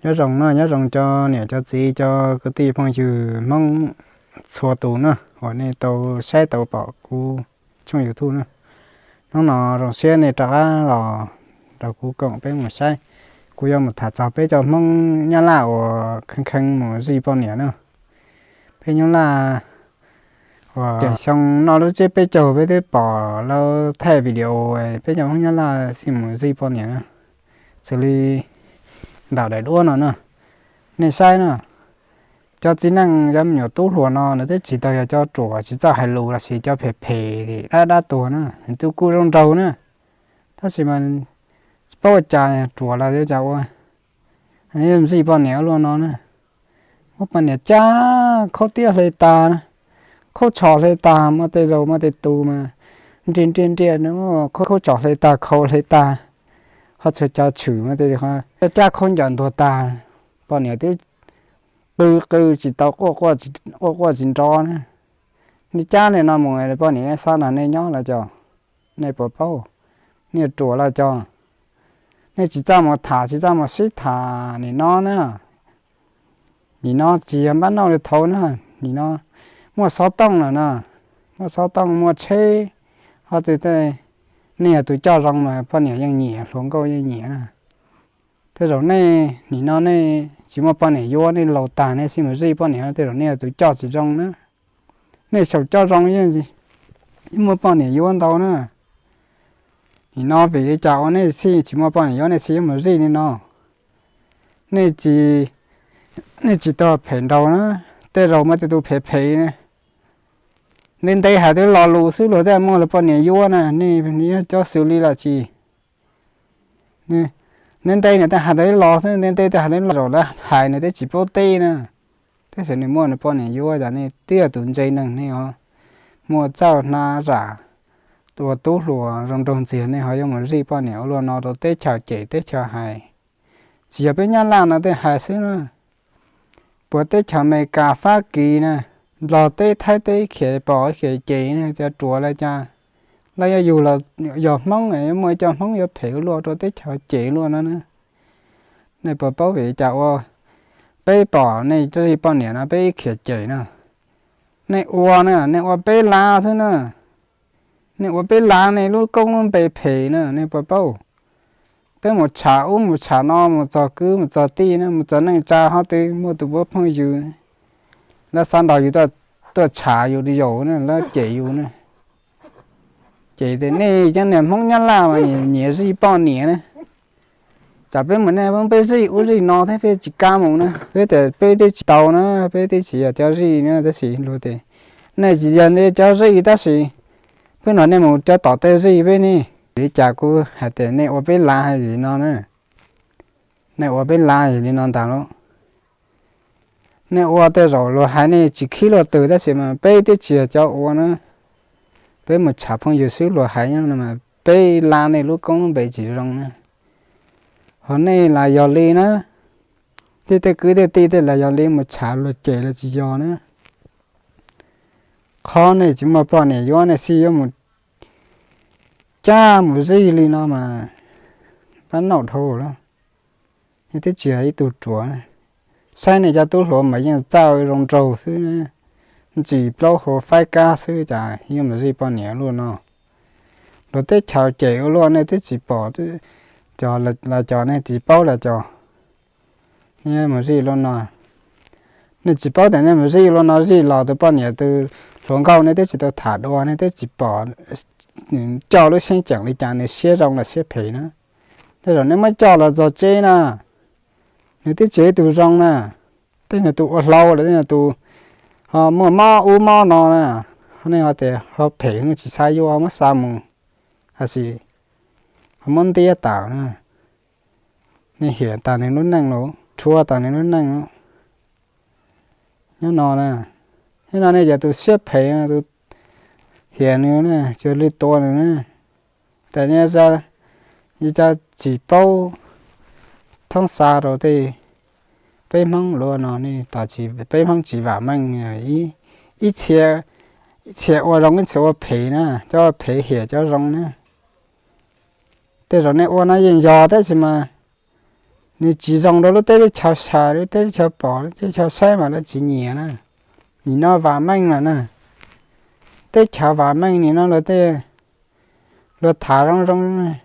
Nyob zoo no, nyob zoo cov niam cov txiv, cov kwv tij phooj ywg Hmoob txhua tus na, uas nej tau saib tau pom kuv tshooj YouTube na. Hnub no zoo siab nej rov qab los rau kuv koom peb mus saib. Kuv yuav mus tham txog peb cov Hmoob Nyab Laj uas kheev kheev mus zij poj niam na. Peb Nyab Laj uas xyoo no lub tsiab peb caug peb twb pom lawv thaij video peb cov Hmoob Nyab Laj xij mus zij poj niam na, xws li ntawm daim duab no na. Nej saib na, cov txiv neej cov me nyuam tub hluas no nws twb tsis tau yog cov ruam tsis txawj hais lus los sis cov phem phem dab dab tuag na, nws twb kuj zoo nraug na. Tab sis mas tsis paub ua cas ruam los yuav cas ua, zij poj niam ua luaj no na. Muab poj niam cab khaub tiab hle tas na, khaub tsho hle tas, muaj tej zaus muaj tej tus mas nriaj nriaj nriaj, khaub tsho hle tas, khau hle tas, ho txhua cov tshwm muaj tej cab khaub ncaws ntuag tas, poj niam twb qw qw tsis tau, quaj quaj tsis nrov na. Nej cab li no mus poj niam xav nrog nej nyob los cas? Nej puas paub? Nej ruam los cas? Nej tsis txawj mus tham tsis txawj mus sib tham nim no na. Nim no tsis yog npab nauj li thaud na, nim no muaj xov tooj lawm na, muaj xov tooj muaj tsheb, ho tej, nej yog tus coj zoo mas poj niam yeej nyiam, hluas nkauj yeej nyiam na. Tej zaum nej nim no nej tsis muaj poj niam yuav, nej laus tag nej xij mus zij poj niam, tej zaum nej yog tus coj tsis zoo na. Nej xyaum coj zoo yeej muaj poj niam yuav ntau na. Nim no vim li cas ua nej xij tsis muaj poj niam yuav nej xij yuav mus zij li no? Nej tsis, nej tsis tau phem nraug na, tej zaus muaj tej tus phem phem ntev ntev hais tau ib lo lus xwb luag thiaj muaj luag poj niam yuav na, nej cov xws li los tsis ntev ntev nws thiaj hais tau ib lo xwb, ntev ntev thiaj hais tau ib lo, zaum lawv hais nws twb tsis paub teb na. Tab sis nws muaj nws poj niam yuav, cas nej twb yog tus ntse neeg nej ho muaj txawj hnab zam, ua tub hluas zoo nraug ntxiag nej ho yuav mus zij poj niam ua luaj no rau teb chaws cem teb chaws hais. Tsis yog peb Nyab Laj no tej hais xwb na, puas teb chaws Amelikas, Fab Kis na, Nplog teb, Thaib teb, khiav pom khiav cem na, cov ruam li cas, lawv yuav yug los yog Hmoob, yuav muaj ib co Hmoob yuav phem ua luaj rau teb chaws cem luaj no na. Nej puas paub vim li cas ua peb pom nej zij poj niam no peb ib khiav cem na? Nej ua na, nej ua peb lav xwb na. Nej ua peb lav, nej lub koob lub npe phem na, nej puas paub? Peb mus tsham ub mus tsham no, mus txog kwv mus txog tij na, mus txog neej tsa hov twg muaj tus puab phooj ywg, lawv xav nrog yus tuaj tsham yus yaum na, lawv cem yus na. Ces tias nej cov niag Hmoob Nyab Laj mas nyiam zij poj niam na. Tsam peb mus nej peb zij ub zij no thiab peb tsis kam mus na, peb tias peb twb tsis tau na, peb twb tsis yog cov zij na, tab sis luag tias nej tsis yog cov zij tab sis peb nrog nej mus cov tom tej zij peb ne. Li cas kuv hais tias nej ua peb lav li no na, nej ua peb lav li no ntag lauj. Nej ua tej zaum luag hais nej tsis khib luag twg tab sis mas peb twb tsis yog cov ua na, peb mus tsham phooj ywg xwb luag hais nyob no mas peb lav nej lub koob lub npe tsis zoo na. Ho nej los yog li na, tej tej kwv tej tij tej los yog li mus tsham luag cem los tsis yog na. Qhov nej tsis muaj poj niam yuav nej xij yuav mus cab mus zij li no mas pab nauj dhau lawm. Nej twb tsis yog ib tug ruam, saib nej cov tub hluas mas yeej txawj zoo nraug xwb, ntsis plaub hau faib kab xwb cas yeej mus zij poj niam luaj no. Luag teb chaws cem ua luaj nej twb tsis pom, cov los cov nej tsis paub los cov, nej mus zij luaj no. Nej tsis paub tias nej mus zij luaj no zij los tus poj niam tus hluas nkauj nej twb tsis tau tham dua, nej twb tsis pom coj lub xeeb ceem li cas, nws siab zoo los siab phem na. Tej zaum nej muab coj los txog tsev na, nws twb tsis yog ib tug zoo na, tej yog tus ua hlau los tej yog tus ho muaj mob ub mob no na, nej ho tias ho phem tsis xav yuav muab xa mus, tab sis ho muab ntiab tas na. Nej hiam tas nws lub neej lauj, rhuav tas nws lub neej lauj. Nyob no na, nyob no nej cov tus siab phem, tus hiam nws na, cia li tua nws na. Tas nej tsis paub thoob xa rau tej peb Hmoob luaj no ne, peb Hmoob tsis vam meej, ib txhia ua zoo ib txhia ua phem na, cov ua phem hiam cov zoo na. Tej zaum nej ua no yeej yog tab sis mas Nws tsis zoo rau lub teb lub chaw xyaw, lub teb lub chaw pom, lub teb lub chaw saib mas lawv tsis nyiam na. Nim no vam meej lawm na. Teb chaws vam meej nim no lawv tej, luag tham zoo zoo,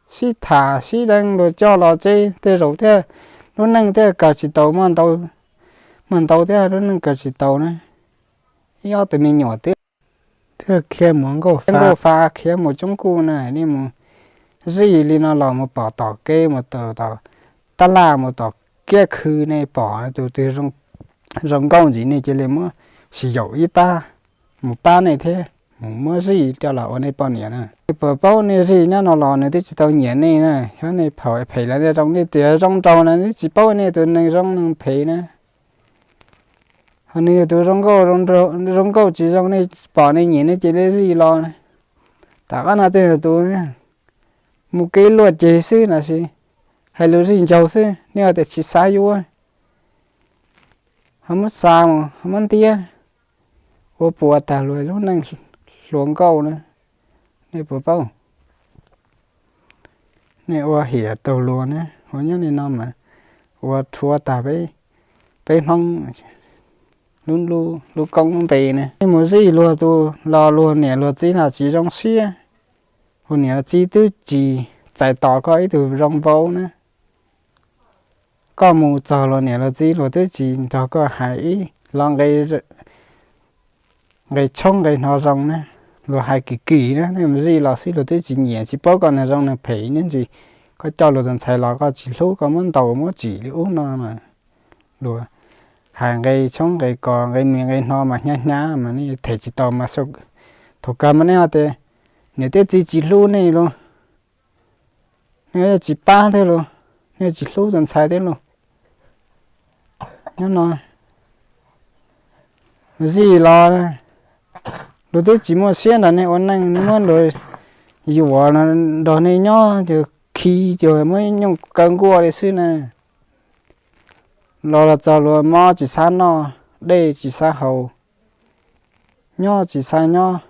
sib tham sib deev luag coj los tseb tej zaum thiaj, lub neej thiaj kawg tsis tau, muaj ntau thiab lub neej kawg tsis tau na. Ib ob tug me nyuam twb, thiaj khiav mus nkauj fa, nkauj fa khiav mus tsoob kuj na, nej mus zij li no los mus pom tom kev mus tom tab laj mus tom kiab khw nej pom tus twg zoo nkauj ntsis nej cia li muab sis yaum ib pab mus pab nej thiab mus muab zij coj los ua nej poj niam na. Nej puas paub nej zij nyob no los nws twb tsis tau nyiam nej na, xyov nej phem los nej zoo, nej tias zoo nraug na, nej tsis paub nej tus neeg zoo neeg phem na. Ho nws yog tus zoo nkauj, zoo nkauj tsis zoo nej pom nej nyiam nej cia li zij los. Tom qab no tej tus mus kev luaj ceg xwb los sis hais lus zij ncaug xwb, nej ho tias tsis xav yuav. Ho muab xa mus, ho muab ntiab, ua puas tag luag lub neej hluas nkauj na. Nej puas paub? Nej ua hiam tau luag na, ua nyob li no mas ua rhuav tag peb Hmoob lub koob lub npe na. Nej mus zij luag tus los luag niam luag txiv los tsis zoo siab, luag niam luag txiv twb tsis txais tos koj ib tug zoo vauv na. Koj mus txog luag niam luag txiv luag twb tsis nrog koj hais ib lo nqe tshoob nqe hno zoo na, luag hais kim kim na, nej mus zij los xwb luag twb tsis nyiam tsis paub koj neeg zoo neeg phem ne ntsis. Koj coj luag tus ntxhais los koj tsis hlub, koj muab ntaus muab tsim li ub no mas luag hais nqe tshoob nqe kos nqe me nqe hno mas hnyav hnyav mas nej them tsis tau mas thaum kawg mas nej ho tias niam thiab txiv tsis hlub nej los, nej tsis pab thiab los, nej tsis hlub tus ntxhais thiab los. Nyob no zij los luag twb tsis muaj siab nrog nej ua neej, muab luag yuam nrog nej nyob ces khi ces muab nyooj kaw nkuaj li xwb na. Los los txog luag mob tsis xav noj, dej tsis xav haus, nyob tsis xav nyob.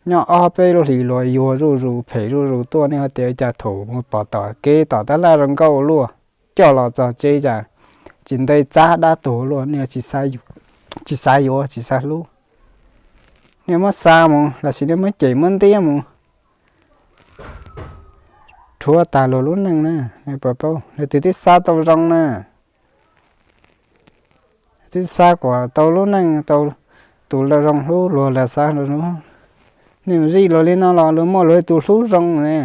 Nyob ob peb lub hlis luag yuag zuj zus phem zuj zus tuaj, nej ho tias cas thaum mus pom tom kev tom tab laj zoo nkauj luaj, coj los txog tsev cas tsis nte txab dab tuag luaj, nej tsis xav yuav tsis xav hlub. Nej muab xa mus los sis nej muab cem muab ntiab mus, rhuav tag luag lub neej na. Nej puas paub leej twg twb xav tau zoo na, twb xav kom tau lub neej tau tus zoo hlub luag los xav zoo. Nej mus zij luag li no los luag muaj luag tus hlub zoo ne.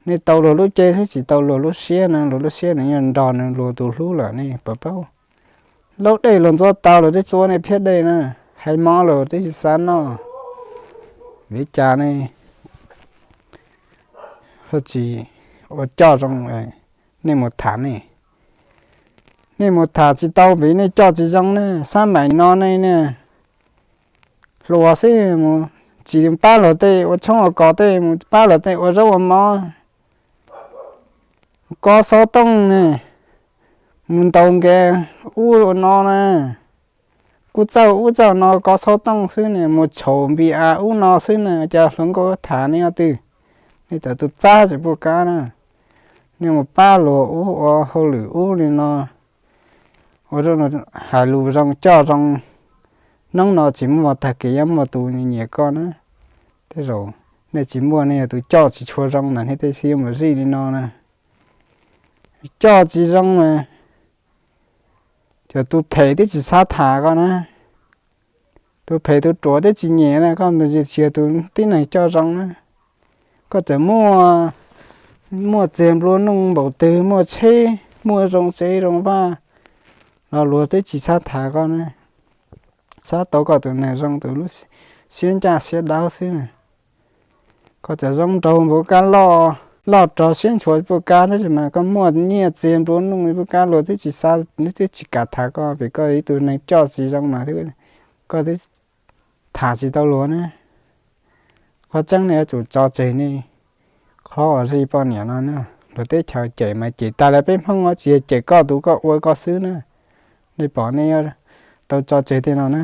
Nej tau luag lub cev xwb tsis tau luag lub siab no, luag lub siab nws yeej nrog nws luag tus hlub lawm, nej puas paub? Laub dej luag ntxuav tau luag twb txuav nej phiab dej na, hais mov luag twb tsis xav noj. Vim li cas nej ho tsis ua coj zoo? Nej mus tham nej, nej mus tham tsis tau vim nej coj tsis zoo ne. Xab maim no nej ne, hluas xwb mus tsis pab luag tej ua tshoob ua kos, tej mus pab luag tej ua zaub ua mov, kov xauv tooj ne, mus ntaus nkaus ub no na, kuj txawj ub txawj no kov xauv tooj xwb ne, mus tshaum npi av ub no xwb na, cas hluas nkauj tham nej ob twg? Nej cov tus txab tsis puaj kab na. Nej mus pab luag ub ua hauj lwm ub li no, ua hais lus zoo coj zoo, hnub no tsis muaj tag kis yuav muaj tus nyiam koj na. Tej zaum nej tsis muaj, nej yog tus coj tsis tshua zoo na, nej tej xib mus zij li no na. Coj tsis zoo mas cov tus phem twb tsis xav tham koj na. Tus phem tus ruam twb tsis nyiam na, koj mus tsis yog tus tib neeg coj zoo na. Koj txawm muaj, muaj txiag nplua nuj npaum twg, muaj tsheb, muaj zoo tsev zoo vaj los luag twb tsis xav tham koj na. Xav tau koj tus neeg zoo, tus lub siab ncaj siab dawb xwb na. Koj txawm zoo nraug npaum kab loj, loj rog siab ntshuav puaj kab tab sis mas koj muaj nyiaj txiag nplua nuj puaj kab luag twb tsis xav, twb tsis kam tham koj vim koj ib tug neeg coj tsis zoo mas koj twb tham tsis tau luag ne. Qhov tseeb nej yuav tsum tso tseg nej qhov uas zij poj niam no na. Luag teb chaws cem mas cem tag lawm, peb Hmoob tsis yog cem koj tus, koj ua koj xwb na. Nej pom nej tau tso tseg tej no na.